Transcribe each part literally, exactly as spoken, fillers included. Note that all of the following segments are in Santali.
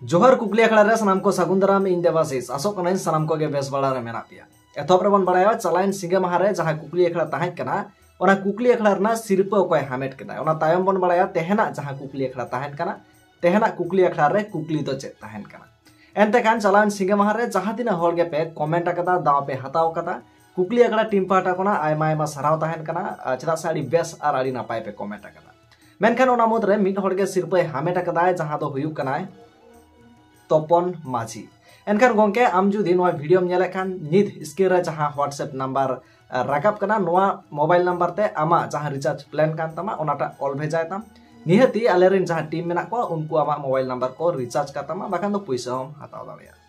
ᱡᱚᱦᱟᱨ ᱠᱩᱠᱞᱤ ᱟᱠᱷᱲᱟ ᱨᱮ ᱥᱟᱱᱟᱢ ᱠᱚ ᱥᱟᱹᱜᱩᱱ ᱫᱟᱨᱟᱢ, ᱤᱧ ᱫᱮᱵᱟᱥᱤᱥ᱾ ᱟᱥᱚᱜ ᱠᱟᱹᱱᱟᱹᱧ ᱥᱟᱱᱟᱢ ᱠᱚᱜᱮ ᱵᱮᱥ ᱵᱟᱲᱟ ᱨᱮ ᱢᱮᱱᱟᱜ ᱯᱮᱭᱟ᱾ ᱮᱛᱚᱦᱚᱵ ᱨᱮᱵᱚᱱ ᱵᱟᱲᱟᱭᱟ ᱪᱟᱞᱟᱣᱮᱱ ᱥᱤᱸᱜᱮ ᱢᱟᱦᱟ ᱨᱮ ᱡᱟᱦᱟᱸ ᱠᱩᱠᱞᱤ ᱟᱠᱷᱲᱟ ᱛᱟᱦᱮᱸ ᱠᱟᱱᱟ, ᱚᱱᱟ ᱠᱩᱠᱞᱤ ᱟᱠᱷᱲᱟ ᱨᱮᱱᱟᱜ ᱥᱤᱨᱯᱟᱹ ᱚᱠᱚᱭ ᱦᱟᱢᱮᱴ ᱠᱮᱫᱟᱭ᱾ ᱚᱱᱟ ᱛᱟᱭᱚᱢ ᱵᱚᱱ ᱵᱟᱲᱟᱭᱟ ᱛᱮᱦᱮᱧᱟᱜ ᱡᱟᱦᱟᱸ ᱠᱩᱠᱞᱤ ᱟᱠᱷᱲᱟ ᱛᱟᱦᱮᱸ ᱠᱟᱱᱟ, ᱛᱮᱦᱮᱧᱟᱜ ᱠᱩᱠᱞᱤ ᱟᱠᱷᱲᱟ ᱨᱮ ᱠᱩᱠᱞᱤ ᱫᱚ ᱪᱮᱫ ᱛᱟᱦᱮᱸ ᱠᱟᱱᱟ᱾ ᱮᱱᱛᱮ ᱠᱷᱟᱱ ᱪᱟᱞᱟᱣᱮᱱ ᱥᱤᱸᱜᱮ ᱢᱟᱦᱟ ᱨᱮ ᱡᱟᱦᱟᱸ ᱛᱤᱱᱟᱹᱜ ᱦᱚᱲ ᱜᱮᱯᱮ comment ᱟᱠᱟᱫᱟ, ᱫᱟᱣ ᱯᱮ ᱦᱟᱛᱟᱣ ᱟᱠᱟᱫᱟ, ᱠᱩᱠᱞᱤ ᱟᱠᱷᱲᱟ team ᱯᱟᱦᱴᱟ ᱠᱷᱚᱱᱟᱜ ᱟᱭᱢᱟ ᱟᱭᱢᱟ ᱥᱟᱨᱦᱟᱣ ᱛᱟᱦᱮᱱ ᱠᱟᱱᱟ, ᱟᱨ ᱪᱮᱫᱟᱜ ᱥᱮ ᱟᱹᱰᱤ ᱵᱮᱥ ᱟᱨ ᱟᱹᱰᱤ ᱱᱟᱯᱟᱭ ᱯᱮ comment ᱟᱠᱟᱫᱟ᱾ ᱢᱮᱱᱠᱷᱟᱱ ᱚᱱᱟ ᱢᱩᱫᱽᱨᱮ ᱢᱤᱫ ᱦᱚᱲ ᱜᱮ ᱥᱤᱨᱯᱟᱹᱭ ᱦᱟᱢᱮᱴ ᱟᱠᱟᱫᱟᱭ, ᱡᱟᱦᱟᱸ ᱫᱚ ᱦᱩᱭᱩᱜ ᱠᱟᱱᱟᱭ ᱛᱚᱯᱚᱱ ᱢᱟᱹᱡᱷᱤ᱾ ᱮᱱᱠᱷᱟᱱ ᱜᱚᱝᱠᱮ, ᱟᱢ ᱡᱩᱫᱤ ᱱᱚᱣᱟ videoᱢ ᱧᱮᱞᱮᱫ ᱠᱷᱟᱱ, ᱱᱤᱛ screen ᱨᱮ ᱡᱟᱦᱟᱸ WhatsApp number ᱨᱟᱠᱟᱵ ᱠᱟᱱᱟ, ᱱᱚᱣᱟ mobile number ᱛᱮ ᱟᱢᱟᱜ ᱡᱟᱦᱟᱸ recharge plan ᱠᱟᱱ ᱛᱟᱢᱟ, ᱚᱱᱟᱴᱟᱜ ᱚᱞ ᱵᱷᱮᱡᱟᱭ ᱛᱟᱢ᱾ ᱱᱤᱦᱟᱹᱛᱤ ᱟᱞᱮᱨᱮᱱ ᱡᱟᱦᱟᱸ team ᱢᱮᱱᱟᱜ ᱠᱚᱣᱟ, ᱩᱱᱠᱩ ᱟᱢᱟᱜ mobile number ᱠᱚ recharge ᱠᱟᱛᱟᱢᱟ, ᱵᱟᱠᱷᱟᱱ ᱫᱚ ᱯᱩᱭᱥᱟᱹ ᱦᱚᱸᱢ ᱦᱟᱛᱟᱣ ᱫᱟᱲᱮᱭᱟᱜᱼᱟ᱾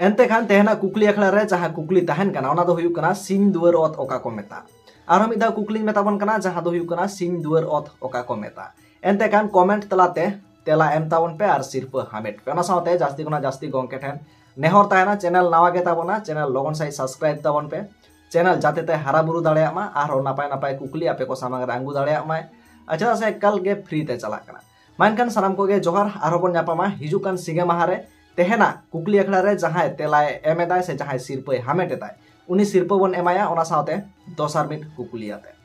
ᱮᱱᱛᱮ ᱠᱷᱟᱱ ᱛᱮᱦᱮᱧᱟᱜ ᱠᱩᱠᱞᱤ ᱟᱠᱷᱲᱟ ᱨᱮ ᱡᱟᱦᱟᱸ ᱠᱩᱠᱞᱤ ᱛᱟᱦᱮᱱ ᱠᱟᱱᱟ, ᱚᱱᱟ ᱫᱚ ᱦᱩᱭᱩᱜ ᱠᱟᱱᱟ, ᱥᱤᱧ ᱫᱩᱣᱟᱹᱨ ᱚᱛ ᱚᱠᱟ ᱠᱚ ᱢᱮᱛᱟᱜ? ᱟᱨᱦᱚᱸ ᱢᱤᱫ ᱫᱷᱟᱣ ᱠᱩᱠᱞᱤᱧ ᱢᱮᱛᱟ ᱵᱚᱱ ᱠᱟᱱᱟ, ᱡᱟᱦᱟᱸ ᱫᱚ ᱦᱩᱭᱩᱜ ᱠᱟᱱᱟ, ᱥᱤᱧ ᱫᱩᱣᱟᱹᱨ ᱚᱛ ᱚᱠᱟ ᱠᱚ ᱢᱮᱛᱟᱜ? ᱮᱱᱛᱮ ᱠᱷᱟᱱ comment ᱛᱟᱞᱟᱛᱮ ᱛᱮᱞᱟ ᱮᱢ ᱛᱟᱵᱚᱱ ᱯᱮ ᱟᱨ ᱥᱤᱨᱯᱟᱹ ᱦᱟᱢᱮᱴ ᱯᱮ᱾ ᱚᱱᱟ ᱥᱟᱶᱛᱮ ᱡᱟᱹᱥᱛᱤ ᱠᱷᱚᱱᱟᱜ ᱡᱟᱹᱥᱛᱤ ᱜᱚᱝᱠᱮ ᱴᱷᱮᱱ ᱱᱮᱦᱚᱨ ᱛᱟᱦᱮᱱᱟ, channel ᱱᱟᱣᱟ ᱜᱮ ᱛᱟᱵᱚᱱᱟ, channel ᱞᱚᱜᱚᱱ ᱥᱟᱺᱦᱤᱡ subscribe ᱛᱟᱵᱚᱱ ᱯᱮ᱾ channel ᱡᱟᱛᱮ ᱛᱮ ᱦᱟᱨᱟ ᱵᱩᱨᱩ ᱫᱟᱲᱮᱭᱟᱜ ᱢᱟ, ᱟᱨᱦᱚᱸ ᱱᱟᱯᱟᱭ ᱱᱟᱯᱟᱭ ᱠᱩᱠᱞᱤ ᱟᱯᱮ ᱠᱚ ᱥᱟᱢᱟᱝ ᱨᱮ ᱟᱹᱜᱩ ᱫᱟᱲᱮᱭᱟᱜ ᱢᱟᱭ᱾ ᱟᱨ ᱪᱮᱫᱟᱜ ᱥᱮ ᱮᱠᱟᱞ ᱜᱮ free ᱛᱮ ᱪᱟᱞᱟᱜ ᱠᱟᱱᱟ᱾ ᱢᱟ ᱮᱱᱠᱷᱟᱱ ᱥᱟᱱᱟᱢ ᱠᱚᱜᱮ ᱡᱚᱦᱟᱨ, ᱟᱨᱦᱚᱸ ᱵᱚᱱ ᱧᱟᱯᱟᱢᱟ ᱦᱤᱡᱩᱜ ᱠᱟᱱ ᱥᱤᱸᱜᱮ ᱢᱟᱦᱟ ᱨᱮ᱾ ᱛᱮᱦᱮᱧᱟᱜ ᱠᱩᱠᱞᱤ ᱟᱠᱷᱲᱟ ᱨᱮ ᱡᱟᱦᱟᱸᱭ ᱛᱮᱞᱟᱭ ᱮᱢ ᱮᱫᱟᱭ ᱥᱮ ᱡᱟᱦᱟᱸᱭ ᱥᱤᱨᱯᱟᱹᱭ ᱦᱟᱢᱮᱴ ᱮᱫᱟᱭ, ᱩᱱᱤ ᱥᱤᱨᱯᱟᱹ ᱵᱚᱱ ᱮᱢᱟᱭᱟ, ᱚᱱᱟ ᱥᱟᱶᱛᱮ ᱫᱚᱥᱟᱨ ᱢᱤᱫ ᱠᱩᱠᱞᱤ ᱟᱛᱮ᱾